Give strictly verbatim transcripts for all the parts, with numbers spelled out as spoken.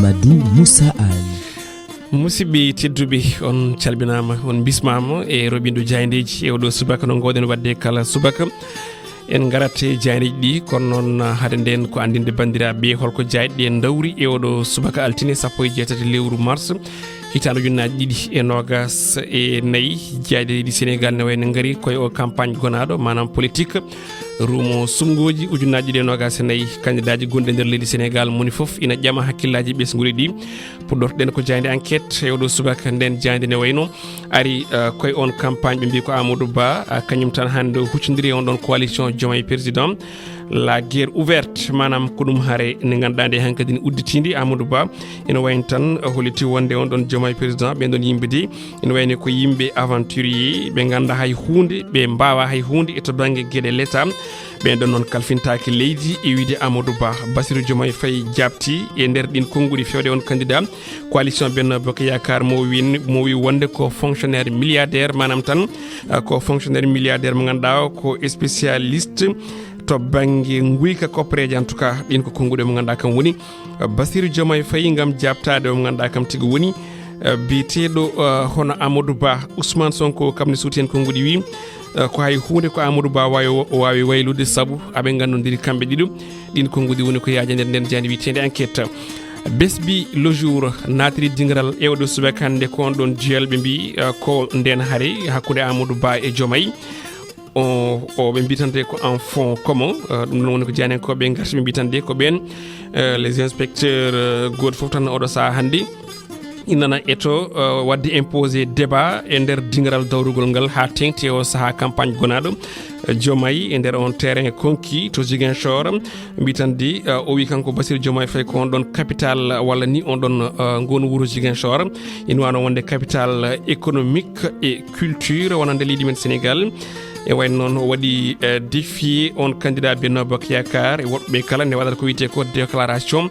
Madou Moussa Anne. Musidɓe tedduɓe, on calminaama, on mbismaama e roɓindo jaayndeeji e oɗo subaka no ngoɗen waɗde kala subaka. En ngarat e jaayndeeji ɗi, kono noon hade nden ko anndinde banndiraaɓe holko jaayɗe ɗe ndawri e oɗo subaka altine sappo e jeetati lewru mars hitaande ujunnaaji ɗiɗi e noogas e nayi. Jaayɗe leydi Senegal ne wayno ngari koye o campagne gonaaɗo, maanaam politique. Rumo sumngooji ujunnaaji ɗiɗi e noogas e nayi, kandidaaji gonɗi e nder leydi Senegal moni fof ina ƴama hakkillaaji ɓesnguuli ɗi. Puɗɗortoɗen ko jaaynde enquête e oɗo subaka. Nden jaaynde ne wayno ari, eh, koye on campagne ɓe mbi ko Amadou Ba, eh, kañum tan hannde o huccondiri e on ɗon coalition Diomaye Président. La guerre ouverte, maanaam ko ɗum hare nde ngannduɗaa nde hankadi ne udditiindi. Amadou Ba ina wayno tan holliti wonde on ɗon Diomaye Président, ɓen ɗon yimɓe de ina wayno ko yimɓe aventurier, ɓe nganndaa hay huunde, ɓe mbaawaa hay huunde e to bannge geɗe l'État. Ɓen ɗon noon kalfintaaki leydi e wiide Amadou Ba. Bassirou Diomaye Faye jaabti e nder ɗin konnguɗi fewde on candidat coalition Benno Bokk Yaakaar mo wi, mo wi wonde ko fonctionnaire milliardaire, maanaam tan, ah, ko fonctionnaire milliardaire mo ngannduɗaa ko spécialiste to bannge nguyka koppereeje. En tout cas, ɗin ko konnguɗi mo ngannduɗaa kam woni, ah, Bassirou Diomaye Faye ngam jaabtaade o mo ngannduɗaa kam tigi woni, ah, biyeteeɗo, ah, hono Amadou Ba. Ousmane Sonko kam ne suuti heen konnguɗi wi, ah, ko hay huunde ko Amadou Ba waawi, o waawi waylude sabu aɓe nganndondiri kamɓe ɗiɗo. Ɗin konnguɗi woni ko yaaji nder nden jaaynde wiyeteende enquête. Besbi le jour naatiri dingiral e oɗo subaka hannde ko on ɗon duel ɓe mbi, ah, ko nden hare hakkunde Amadou Ba e Diomaye. O, o ɓe mbitante ko en fonds commun, eh, ɗum ɗon woni ko jaayndiyankooɓe ngarti ɓe mbitande ko ɓeen, eh, les inspecteurs, eh, gooto fof tan oɗo sahaa hannde inana eto, eh, waɗde imposé débat e nder dingiral dawrugol ngal haa teeŋti e o sahaa campagne gonaaɗo, eh, Diomaye e nder on terrain konki to Ziguinchor. Mbitande, eh, o wi kanko Bassirou Diomaye Faye ko on ɗon capital walla ni on ɗon, eh, ngon wuro Ziguinchor ina wano wonde capital économique et culture wonande leydi men Sénégal. E wayno noon o waɗi, eh, défier on candidat Benno Bokk Yaakaar e woɗɓe kala nde waɗata ko wiyetee ko déclaration,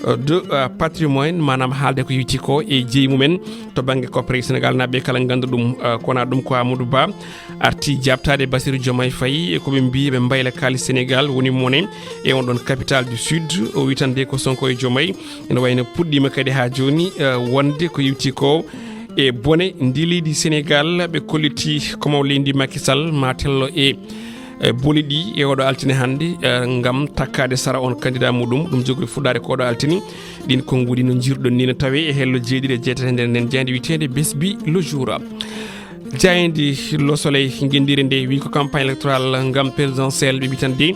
eh, de, eh, patrimoine, maanaam haalde ko yowiti ko e jeyi mumen to bannge koppereeje Senegal. Naaɓe kala ngannda ɗum, eh, ko wona ɗum ko Amadou Ba arti jaabtaade Bassirou Diomaye Faye e ko ɓe mbi ɓe mbayla kaalis Senegal woni mone e on ɗon capital du sud. O wi tan de ko Sonko e Diomaye ene wayno puɗɗiima kadi haa jooni, eh, wonde ko yowiti ko e bone ndi leydi Senegal. Ɓe kolliti ko maw leydi Macky Sall ma tello e, e bone ɗi e oɗo altine hannde, eh, ngam takkaade sara on candidat muɗum. Ɗum jogori fuɗɗaade ko oɗo altine. Ɗin konnguɗi no njirɗon ni no tawe e hello jeeɗiɗi e jeetati nder nden jaaynde wiyeteende Besbi le jour. Jaaynde Le Soleil ngenndiire nde wi ko campagne électorale ngam présidentielle ɓe mbitan de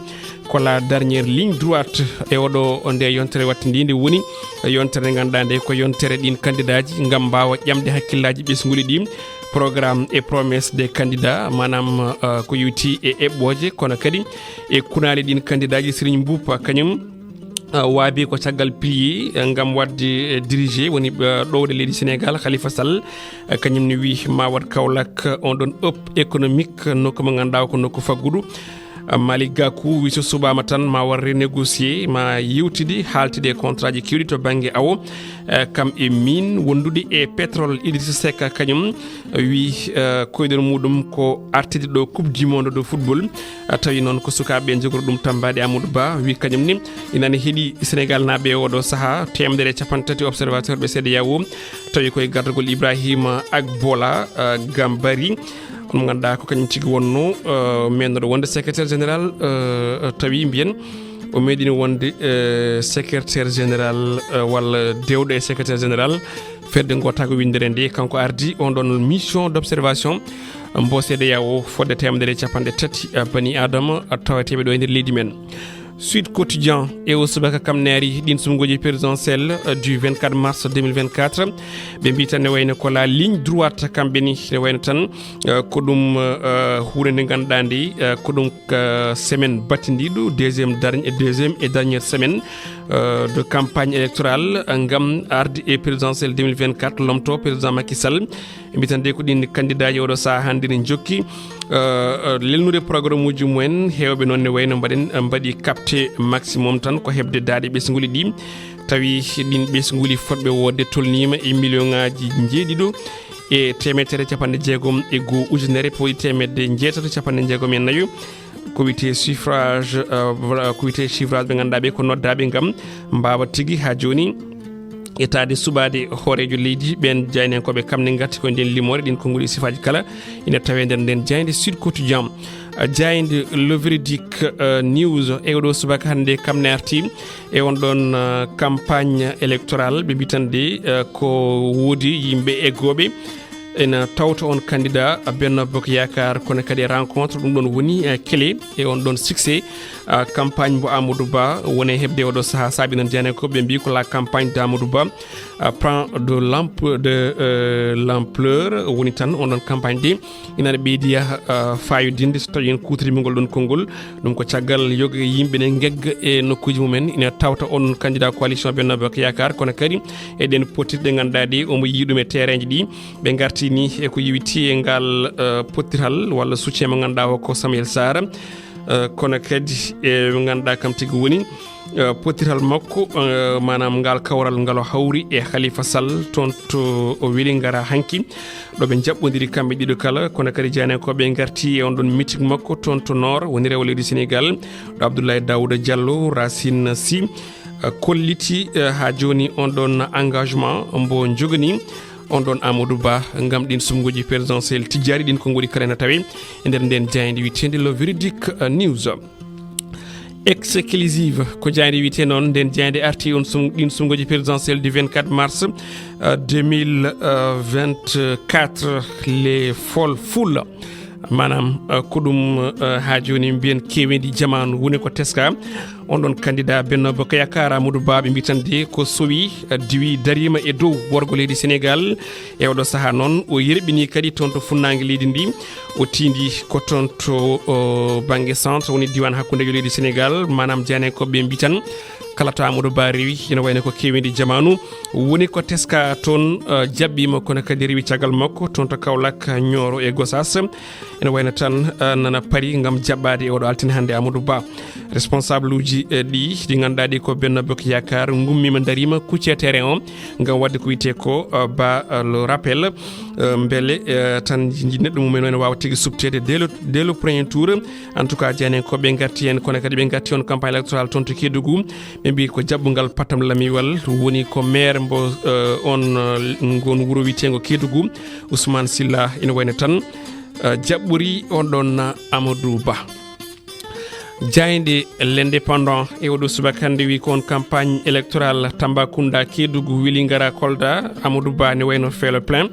ko la dernière ligne droite e oɗo nde yontere wattindi nde woni yontere nde ngannduɗaa nde ko yontere ɗin candidaaji ngam mbaawa ƴamde hakkillaaji ɓesnguuli ɗi. Programme et promesse des candidats, maanaam, eh, ko yowiti e eɓɓooje, kono kadi e kunaali ɗin candidaaji. Serigne Mboup kañum, eh, waabi ko caggal pilier, eh, ngam waɗde, eh, dirigé, woni, eh, ɗowde leydi Sénégal, Khalifa Sall, eh, kañum ne wi ma waɗ Kaolack, eh, on ɗon hub économique, nokku mo ngannduɗaa ko nokku faggudu. Malick Gakou wi so suɓaama tan ma war renégocier, ma yewtide, haaltide e contrat ji keewɗi to bannge awo, eh, kam e mine wondude e pétrole. Idrissa Seck kañum wi, eh, koyɗol muɗum ko artide ɗo Coupe du Monde de football. Eh, tawi noon ko sukaaɓe njogori ɗum tammbaade. Amadou Ba wi kañum ni ina ne heɗi Senegal naaɓe e oɗo sahaa, teemedere e capanɗe tati observateur ɓe C E D E A O, tawi koye gardagol Ibrahima Agbola, eh, Gambari. Mo ngannduɗaa ko kañum tigi wonno, eh, mennoɗo wonde secrétaire général, eh, tawi mbiyen o meeɗino wonde, eh, secrétaire général, eh, walla dewɗo e secrétaire général fedde ngootaako winndere nde. Kanko ardi on ɗon mission d'observation mbo C E D E A O fodde teemedere e capanɗe tati, eh, bani Adama, eh, taweteeɓe ɗo e nder leydi men. Sud Quotidien e o subaka kam ne ari ɗin sumngooji présidentielle, euh, du vingt-quatre mars deux mille vingt-quatre. Ɓe mbi tan ne wayno ko la ligne droite kamɓe ni, ne wayno tan, euh, ko ɗum, euh, huunde nde ngannduɗaa ndi, euh, ko ɗum, euh, semaine battindiiɗo, deuxième darni-, deuxième et dernière semaine, euh, de campagne électorale, euh, ngam arde e présidentielle deux mille vingt-quatre, lomto président Macky Sall. Mbitan de ko ɗin candidaaji oɗo sahaa hannde ne njokki, eh, eh, lelnude programme uji mumen. Heewɓe noon ne wayno mbaɗen, eh, mbaɗi capté maximum tan ko heɓde daaɗe ɓesnguuli ɗi. Tawi ɗin ɓesnguuli fotɓe wodde tolniima e million ŋaaji njeeɗiɗo e teemedere capanɗe jeegom e goo ujunere pawɗi teemedde njeetato capanɗe jeegom e nayo. Ko wiyetee suffrage, eh, voilà, ko wiyetee suffrage ɓe ngannduɗaa ɓe ko noddaaɓe ngam mbaawa tigi haa jooni etaade suɓaade hooreejo leydi. Ɓeen jaayndiyankooɓe kam ne ngarti ko e ndeen limoore, ɗiin konguɗi sifaaji kala ina tawee nder ndeen jaaynde Sud Quotidien. Ah, jaaynde Le Véridique, ah, News e oɗo subaka hannde kam ne arti e on ɗoon, ah, campagne électorale. Ɓe mbiyi tan de, ah, ko woodi yimɓe eggooɓe ena tawta on candidat Benno Bokk Yaakaar, kono kadi e rencontre, ɗum ɗoon woni, eh, clé e on ɗoon succès, ah, campagne mbo Amadou Ba woni e heɓde oɗo sahaa. Saabi noon jaayndiyankooɓe ɓe mbiyi ko la campagne d'Amadou Ba, ah, prend de l'amp-, de, euh, l'ampleur, woni tan on ɗoon campagne de ina ɓeydi, ah, faayodinde so tawii en kuutoriima ngol ɗoon konngol. Ɗum ko caggal yoga yimɓe ne ngegga e nokkuuji mumen ina tawta on candidat coalition Benno Bokk Yaakaar, kono kadi eɗen pottirɗe ngannduɗaa ɗe omo yii ɗum e teereeji ɗi. Ɓe ngarti ni e ko yowiti e ngal, eh, pottiral walla soutien mo ngannduɗaa o ko Samuel Sarr. Eh, kono kadi e mo ngannduɗaa kam tigi woni, eh, pottiral makko, eh, maanaam ngal kawral ngal o hawri e Khalifa Sall toon to o weli ngara hanki. Ɗo ɓe njaɓɓondiri kamɓe ɗiɗo kala, kono kadi jaayndiyankooɓe ngarti e on ɗoon meeting makko toon to Nord, woni rewo leydi Sénégal, ɗo Abdoulaye Daouda Diallo, Racine Sy, eh, kolliti, eh, haa jooni on ɗoon engagement mbo jogani on ɗoon Amadou Ba ngam ɗiin suɓngooji présidentielle tijjaaɗi ɗiin, konguɗi kala ena tawee e nder ndeen jaaynde wiyeteende Le Véridique, eh, News. Exclusive ko jaaynde wiyetee noon, ndeen jaaynde arti on sum-, ɗiin suɓngooji présidentielle du vingt-quatre mars, euh, deux mille vingt-quatre, les folles foules. Maanaam, euh, ko ɗum, euh, haa jooni mbiyen keeweendi jamaanu woni ko teska. On ɗoon candidat Benno Bokk Yaakaar Amadou Ba, ɓe mbiyi tan de ko sowi, eh, diwi dariima e dow worgo leydi Sénégal. E oɗo sahaa noon, o yerɓinii kadi toon to funnaange leydi ndi. O tiindii ko toon to, o, bannge centre, woni diiwaan hakkundeejo leydi Sénégal, maanaam jaayndiyankooɓe ɓe mbiyi tan kala to Amadou Ba rewi, ina wayno ko keeweendi jamaanu. Woni ko teska toon, eh, jaɓɓiima, kono kadi rewi caggal makko toon to Kaolack, Nioro e Gossas. Ene wayno tan, eh, nana pari ngam jaɓɓaade e oɗo altine hannde Amadou Ba. Responsable uji, eh, ɗi, ɗi ngannduɗaa ɗi ko Benno Bokk Yaakaar, ngummiima, ndariima, kucci e terrain o ngam waɗde ko wiyetee ko, eh, Ba, eh, le rappel. Eh, mbele, eh, tan ji-, neɗɗo mum en o ene waawa tigi suɓteede dès le, dès le premier tour. En tout cas, jaayndiyankooɓe ngarti heen, kono kadi ɓe ngarti on campagne électorale toon to Kédougou. Ɓe mbiyi ko jaɓɓungal patam lamiwal woni ko maire mbo, eh, on, eh, ngon wuro wiyeteengo Kédougou, Ousmane Sylla, ina wayno tan, eh, jaɓɓori on ɗoon Amadou Ba. Jaaynde L'Indépendant e oɗo subaka hannde wi ko on campagne électorale Tambacounda, Kédougou, Vélingara, Kolda, Amadou Ba ne wayno fait le plein.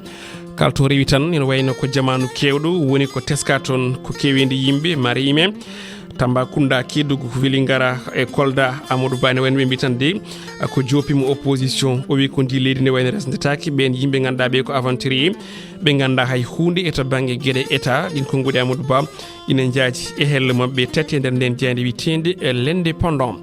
Kala to rewi tan ene wayno ko jamaanu keewɗo woni ko teska toon, ko keeweendi yimɓe, mari yimɓe. Tambacounda, Kédougou, Vélingara e Kolda, Amadou Ba ne wayno ɓe mbiyi tan de, ko joopimo opposition. O wi ko ndi leydi ne wayno resndetaake, ɓeen yimɓe ngannduɗaa ɓe ko aventurier, ɓe nganndaa hay huunde e to bannge geɗe État. Ɗiin konguɗi Amadou Ba ina njaaji e helle maɓɓe tati e nder ndeen jaaynde wiyeteende, eh, L'Indépendant.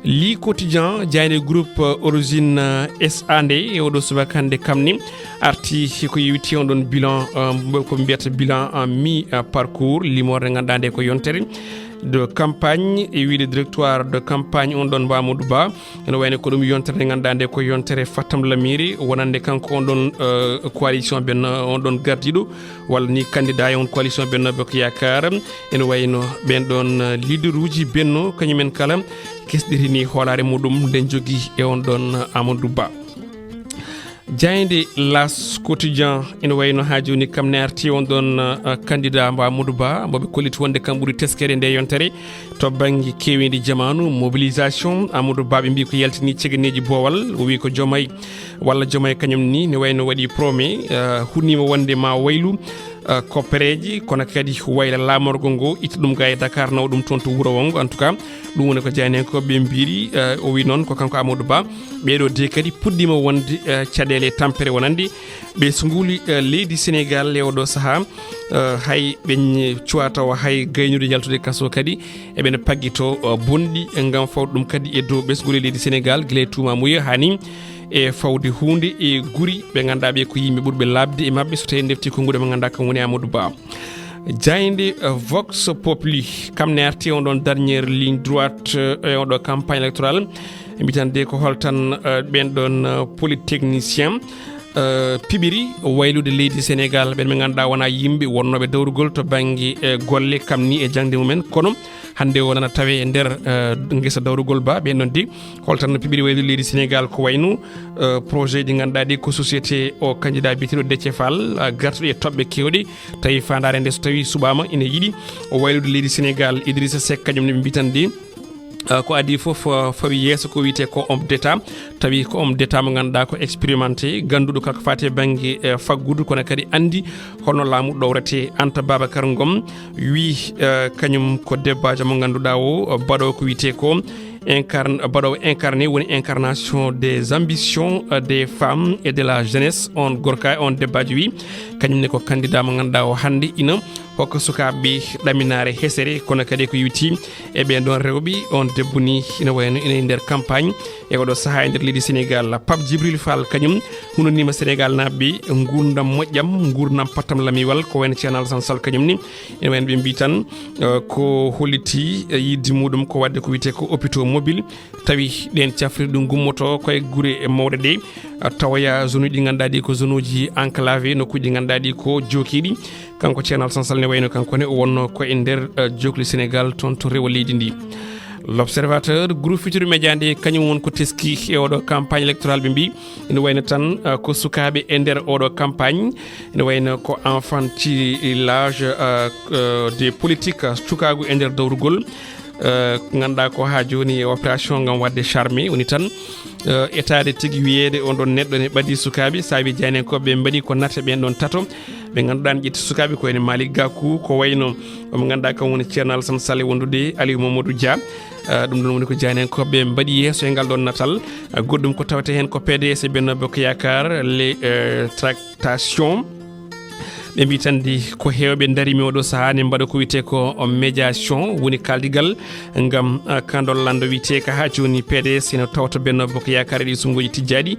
Le Quotidien, jaaynde groupe, eh, Origine, eh, S A nde, e oɗo subaka hannde kam ni, arti ko yowiti on ɗoon bilan, eh, mbo ko mbiyata bilan, eh, mi, eh, parcours, limoore nde ngannduɗaa nde ko yontere de campagne, e wiyde directoire de campagne on ɗoon Amadou Ba. Ene wayno ko ɗum yontere nde ngannduɗaa nde ko yontere fattam lamiiri, wonande kanko on ɗoon, eh, coalition Benno, on ɗoon gardiiɗo, walla ni candidat e on coalition Benno Bokk Yaakaar. Ene wayno ɓeen ɗoon, eh, leader uji Benno, kañumen kala kesɗirini hoolaare muɗum nde jogii e on ɗoon Amadou Ba. Jaaynde L'As Quotidien ene wayno haa jooni kam ne arti on ɗoon, eh, candidat mbo Amadou Ba, mbo ɓe kolliti wonde kam ɓuri teskere nde yontere to bannge keeweendi jamaanu, mobilisation. Amadou Ba ɓe mbiyi ko yaltini cegeneeji boowal, o wi ko Diomaye walla Diomaye kañum ni ne wayno waɗi promet, eh, hunniima wonde ma waylu, eh, koppereeji, kono kadi wayla laamorgo ngo, itta ɗum ga e Dakar, nawa ɗum toon to wuro wongo. En tout cas, ɗum woni ko jaayndiyankooɓe ɓe mbiiri, eh, o wi noon ko kanko Amadou Ba. Ɓeeɗo de kadi puɗɗiima wonde, eh, caɗeele e tampere wonande ɓesnguuli, eh, leydi Sénégal e oɗo sahaa. Eh, hay ɓe ñ-, cuwaa tawa hay gaynude yaltude kaso kadi eɓena paggito, eh, bonɗi ngam fawde ɗum kadi e dow ɓesnguuli leydi Sénégal, gila e tuumaamuya haa ni e fawde huunde e guri ɓe ngannduɗaa ɓe ko yimɓe ɓurɓe laaɓde e maɓɓe, so tawii en ndeftii konnguɗi mo ngannduɗaa kam woni Amadou Ba. Jaaynde, eh, Vox Populi, kam ne arti on ɗoon dernière ligne droite, eh, e on ɗo campagne électorale. Mbiyi tan de ko hol tan, eh, ɓeen ɗoon, eh, polytechnicien, eh, piɓiri waylude leydi Sénégal, ɓeen ɓe ngannduɗaa wonaa yimɓe wonnooɓe dawrugol to bannge, eh, golle kam ni e jaŋde mumen, kono Hannde o nana tawe e nder eh, ngesa dawrugol ba ɓen ɗon di holtan no piɓiri waylude leydi Sénégal ko wayno eh, projet ɗi ngannduɗaa ɗi ko société o candidat biyeteɗo Déthié Fall eh, gartuɗo e toɓɓe kewɗe tawi faandaare nde so tawi suɓaama ina yiɗi o waylude leydi Sénégal. Idrissa Seck kañum ne ɓe mbitan de eh, ko adii fof eh, fawi yeeso ko wiyetee ko homme d'état tawi ko homme d'état mo ngannduɗaa ko expérimenté gannduɗo kala ko faati e bannge eh, faggudu kono kadi anndi holno laamu ɗowretee. Anta Babacar Ngom wi eh, kañum ko debbaajo mo ngannduɗaa o eh, baɗo ko wiyetee ko incarne baɗo incarné woni incarnation des ambitions eh, des femmes et de la jeunesse. On gorka on debbaajo wi kañum ne ko candidat mo ngannduɗaa o hannde ina hokka sukaaɓe ɗaminaare hesere kono kadi ko yowiti e ɓen ɗon rewɓe. On debbo ni ina wayno ina e nder campagne e oɗo sahaa e nder leydi Sénégal. Pape Djibril Fall kañum hunonima Sénégal naaɓe ngurdam moƴƴam, ngurdam pattam lamiwal ko wayno Ceerno Alassane Sall kañum ni ene wayno ɓe mbi tan eh, ko holliti eh, yidde muɗum ko wadde ko wiyetee ko hôpitaux mobile tawi ɗen cafrirɗe gummoto koye gure mawɗe ɗe eh, tawoya zone uji ɗi ngannduɗaa ɗi ko zone uji enclavé nokkuji ɗi ngannduɗaa ɗi ko jookiiɗi. Kanko Ceerno Alassane Sall ne wayno kanko ne o wonno ko e nder eh, jokli Sénégal toon to rewo leydi ndi. L'Observateur, groupe Futurs Médias nde kañum won ko teski e oɗo campagne électorale ɓe mbi ene wayno tan eh, ko sukaaɓe e nder oɗo campagne ene wayno ko enfantillage eh, eh, des politiques eh, cukaagu e nder dawrugol eh, ngannduɗaa ko haa jooni e opération ngam waɗde charmé woni tan eh, etaade tigi wiyeede on ɗon neɗɗo ne ɓadii sukaaɓe saabi jaynenkooɓe ɓe mbaɗi ko nate ɓen ɗon tato ɓe ngannduɗaa ne ƴetti sukaaɓe ko wayno Malick Gakou ko wayno omo ngannduɗaa kam woni Ceerno Alassane Sall e wondude Aliou Mamadou Dia. Eh, ɗum ɗon woni ko jaynenkooɓe mbaɗi yeeso e ngal ɗon natal. Eh, goɗɗum ko tawetee heen ko P D S e Benno Bokk Yaakaar les eh, tractations ɓe mbi tan de ko heewɓe darimi oɗo sahaa ne mbaɗa ko wiyetee ko médiation woni kaldigal ngam eh, kandol lando wiyetee ka haa jooni P D S ene tawta Benno Bokk Yaakaar e ɗi sunnguuji tijjaaɗi.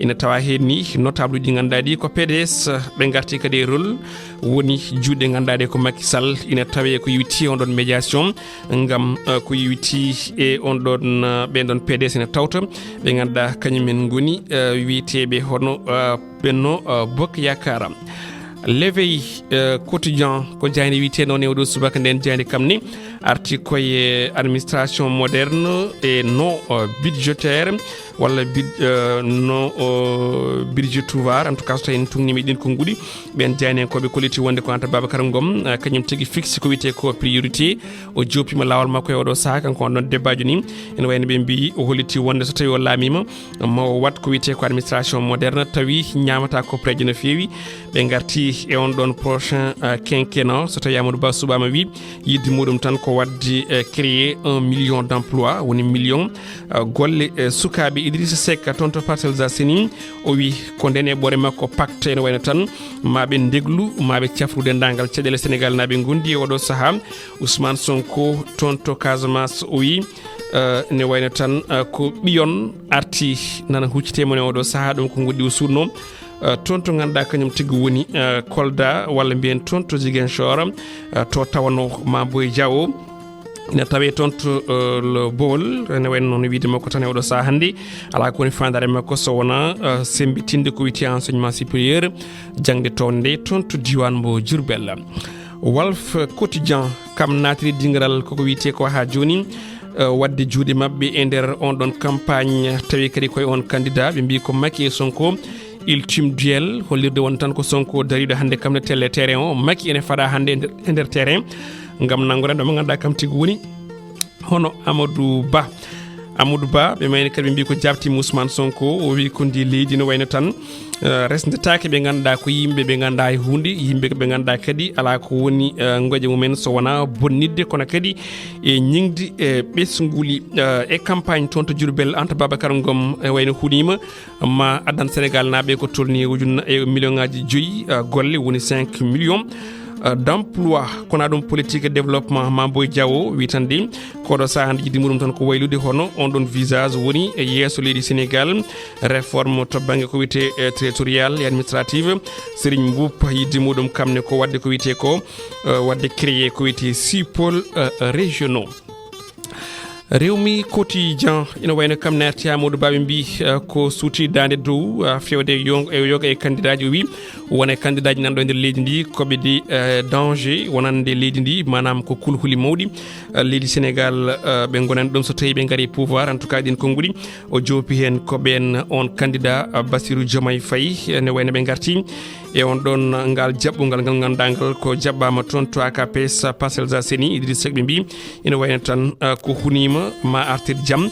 Ina tawa heen ni notable uji ɗi ngannduɗaa ɗi ko P D S ɓe ngarti kadi e rôle woni juuɗe ngannduɗaa ɗe ko Macky Sall ina tawe ko yowiti on ɗon médiation ngam eh, ko yowiti e on ɗon eh, ɓen ɗon P D S ina tawta ɓe ngannduɗaa kañum en ngoni eh, wiyeteeɓe hono eh, Benno eh, Bokk Yaakaar. L'éveil eh, quotidien ko jayndi wiyetee noon e oɗo subaka nden jayndi kam ni arti koye administration moderne e non eh, budgétaire walla bid, eh, non eh, budgétuvaire en tout cas so tawi en tungnima ɗin konnguɗi ɓen jaynenkooɓe kolliti wonde ko Anta Babacar Ngom eh, kañum tigi fixi ko wiyetee ko priorité o joppima laawol makko e oɗo sahaa kanko on ɗon debbaajo ni ene wayno ɓe mbi o holliti wonde so tawi o laamiima ma o wat ko wiyetee ko administration moderne tawi ñaamata koppareeje no feewi. Ɓe ngarti e on ɗon prochain eh, quinquennat so tawi Amadou Ba suɓaama wi yidde muɗum tan ko wadde eh, créer un million d'emplois woni million eh, golle eh, sukaaɓe. Idrissa Seck toon to Parcelles Assainies o wi ko nden e ɓore makko pacte ene wayno tan ma ɓe ndeglu ma ɓe cafru denndaangal caɗeele Sénégal naaɓe ngondi e oɗo sahaa. Ousmane Sonko toon to Casamance o wi eh, ne wayno tan eh, ko ɓiyon arti nana huccite mon e oɗo sahaa ɗum ko nguddi o suutno eh, toon to ngannduɗaa kañum tigi woni eh, Kolda walla mbiyen toon to Ziguinchor eh, to tawano Mamboy Diawo ina tawe toon to eh, le Bol ene wayno noon wiide makko tan e oɗo sahaa hannde alaa ko woni faandaare makko so wonaa eh, semmbitinde ko wiyetee enseignement supérieur jaŋde toon nde toon to diiwaan mbo Diourbel. Walf Quotidien kam naatiri dingiral koko wiyetee ko haa jooni eh, wadde juuɗe maɓɓe e nder on ɗon campagne tawi kadi koye on candidat ɓe mbi ko Macky e Sonko ultime duel hollirde won tan ko Sonko dariɗo hannde kam ne telle terrain o Macky ene faɗa hannde e nder- e nder terrain ngam nanngoren ɗo mo ngannduɗaa kam tigi woni hono Amadou Ba. Amadou Ba ɓe mayni kadi ɓe mbi ko jaabtiima Ousmane Sonko o wi ko ndi leydi no wayno tan eh, resndetaake ɓe ngannduɗaa ko yimɓe ɓe ngannduɗaa e huunde yimɓe ɓe ngannduɗaa kadi alaa ko woni eh, ngoƴa mumen so wonaa bonnitde kono kadi e ñiŋde e ɓesnguli eh, e campagne toon to Diourbel Anta Babacar Ngom e wayno huɗiima ma addan Sénégal naaɓe ko tolni ujunna e million ngaji joyi eh, golle woni cinq millions eh, d'emploi kono ɗum politique et développement Mamboy Diawo wi tan de koɗo sahaa nde yiɗi muɗum tan ko waylude hono on ɗon visage woni e yeeso leydi Sénégal réforme to bannge ko wiyetee eh, territorial et administrative Serigne Mboup yidde muɗum kam ne ko wadde ko wiyetee ko eh, wadde créer ko wiyetee six pôles eh, régionaux. Rewmi Quotidien ina wayno kam naati Amadou Ba, ɓe mbi, eh, ko suuti daande dow, eh, fewde yo-, e yoga e kandidaaji. O wi wona e kandidaaji nan ɗo e nder leydi ndi ko ɓe di, eh, danger wonande leydi ndi, maanaam ko kulhuli mawɗi, eh, leydi Sénégal, eh, ɓe ngonani ɗum so tawi ɓe ngari pouvoir. En tout cas, ɗin konnguɗi o joopi heen ko ɓeen on candidat, eh, Bassirou Diomaye Faye, eh, ne wayno ɓe ngarti e on ɗon ngal jaɓɓungal ngal ngannduɗaa ngal ko jaɓɓaama toon to A K P S Parcelles Assainies. Idrissa Seck ɓe mbi ina wayno tan, ah, ko huniima ma artir jam,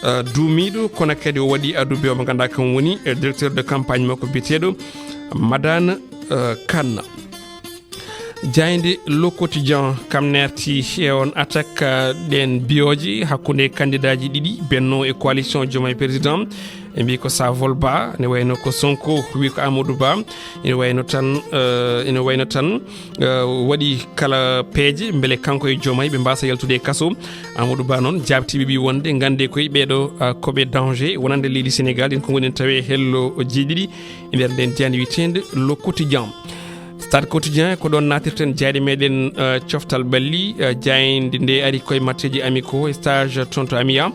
ah, duumiiɗo, kono kadi o waɗi addude o mo ngannduɗaa kam woni, eh, directeur de campagne makko biyeteeɗo Madane, eh, Kane. Jaaynde Le Quotidien kam nerti e on attaque, ah, ɗen biyooje hakkunde kandidaaji ɗiɗi, Benno e coalition Diomaye Président. Ɓe mbi ko ça vole bas, ne wayno ko Sonko wi ko Amadou Ba, ene wayno tan, eh, ene wayno tan, eh, waɗi kala peeje mbele kanko e Diomaye ɓe mbasa yaltude e kaso. Amadou Ba noon jaabtiiɓe ɓi wonde ngannde koye ɓeeɗo, eh, ko ɓe danger wonande leydi Sénégal, ɗin ko ngoni tawe hello jeeɗiɗi e nder nden jaaynde wiyeteende Le Quotidien. Stade Quotidien, ko ɗon natirten jaaynde meɗen, eh, coftal ɓalli, eh, jaaynde nde ari koye matcheji amicaux e stage toon to Amiens.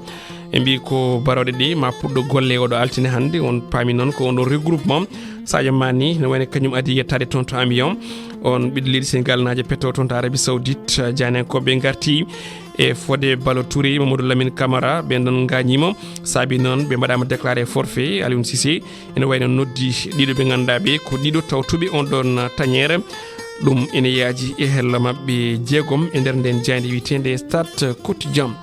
Ɓe mbi ko barooɗe ɗe ma puɗɗo golle oɗo altine hannde. On paami noon ko on ɗo regroupement Sadio Mané ne wayno kañum adi yettaade toon to Amiens. On ɓiɗɗo leydi Sénégal naajo petto toon to Arabie Saoudite, jaayndiyankooɓe ngarti e fodde Ballo Touré, Mamadou Lamine Camara, ɓen ɗon ngaañiima. Saabi noon ɓe mbaɗaama déclaré forfait. Aliou Cissé ene wayno noddi ɗiɗo ɓe ngannduɗaa ɓe ko ɗiɗo tawtuɓe on ɗon tañeere. Ɗum ene yaaji e hello maɓɓe jeegom e nder nden jaaynde wiyeteende Stade Quotidien.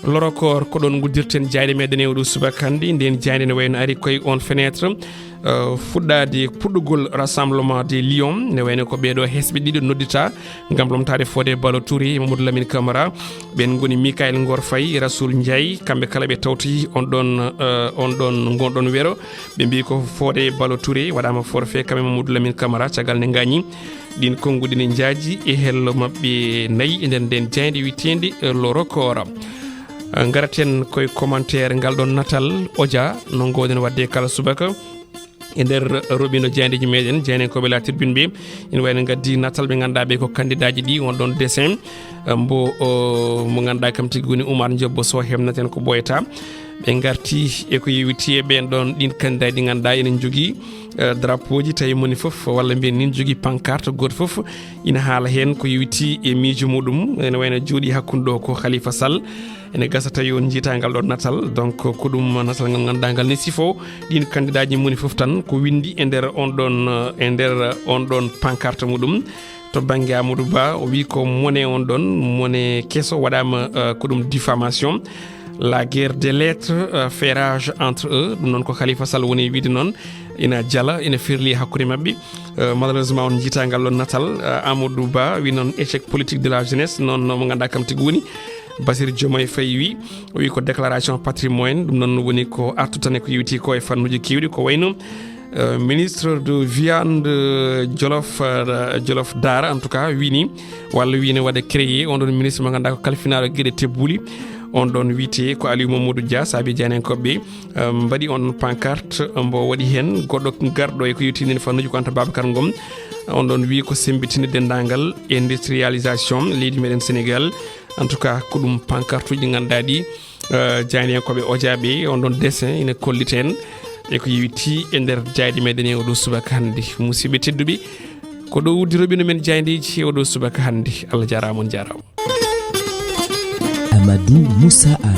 Le Record, ko ɗon nguddirten jaaynde meɗen e oɗo subaka hannde. Nden jaaynde ne wayno ari koye on fenêtre, eh, fuɗɗaade puɗɗugol Rassemblement des Lions. Ne wayno ko ɓeeɗo hesɓe ɗiɗo noddita ngam lomtaade fodde Ballo Touré e Mamadou Lamine Camara. Ɓen ngoni Michael Ngor Faye e Rassoul Ndiaye. Kamɓe kala ɓe tawti on ɗon, eh, on ɗon ngon ɗon wero. Ɓe mbi ko fodde Ballo Touré waɗaama forfait kamɓe Mamadou Lamine Camara caggal nde ngaañi. Ɗin konnguɗi ne njaaji e hello maɓɓe nayi e nder nden jaaynde wiyeteende, eh, Le Record. Eh, ngaraten koye commentaire ngal ɗon natal Odia no ngoɗen waɗde kala subaka. E nder roɓino jaayndeeji meɗen, jaayndiyankooɓe La Tribune ɓe ina wayno ngaddi natal ɓe ngannduɗaa ɓe ko kandidaaji ɗi, on ɗon dessin, eh, mbo, o, mo ngannduɗaa kam tigi woni Oumar Diop Sow, hemnaten ko ɓooyata. Ɓe ngarti e ko yowiti e ɓen ɗon ɗin kandidaaji ɗi ngannduɗaa ene njogii, eh, drapeauji, tawi moni fof walla mbiyen nin jogii pancarte, gooto fof ina haala heen ko yowiti e miijo muɗum. Ene wayno jooɗi hakkunde ɗo ko Khalifa Sall. Ene gasa tawi on njiitaa ngal ɗon natal. Donc, ko ɗum natal ngal ngannduɗaa ngal ne sifo ɗin kandidaaji moni fof tan ko winndi e nder on ɗon, eh, e nder on ɗon pancarte muɗum. To bannge Amadou Ba, o wi ko mone on ɗon, mone keso waɗaama, eh, ko ɗum diffamation. La guerre des lettres, eh, fait rage entre eux. Ɗum noon ko Khalifa Sall woni wiide noon. Ina jala, ina ferli hakkunde maɓɓe. Eh, malheureusement, on njiitaa ngal ɗon natal. Eh, Amadou Ba wi noon échec politique de la jeunesse, noon no mo ngannduɗaa kam tigi woni. Bassirou Diomaye Faye wi, o wi ko déclaration patrimoine, ɗum noon woni ko artu tan e ko yowiti ko e fannuuji keewɗi, ko wayno, eh, ministre de viande, eh, Jolof, eh, Jolof Daara, en tout cas, wini walla wine waɗa créé on ɗon ministre mo ngannduɗaa ko kalfinaaɗo geɗe tebbuli. On ɗon wiyetee ko Aliou Mamadou Dia, saabi jaayndiyankooɓe, eh, mbaɗi on pancarte, mbo waɗi heen goɗɗo garɗo e ko yowiti ndin fannuuji ko Anta Babacar Ngom. On ɗon wi ko semmbitinde denndaangal industrialisation leydi meɗen Sénégal. En tout cas, ko ɗum pankartuuji ɗi ngannduɗaa ɗi, eh, jaayndiyankooɓe Odia ɓe, on ɗon dessin ina kollita en e ko yowiti e nder jaaynde meɗen e oɗo subaka hannde. Musidɓe tedduɓe, ko ɗo wuddi roɓino men jaayndeeji e oɗo subaka hannde. Allah jaaraama, on jaaraama. Amadou Moussa Anne.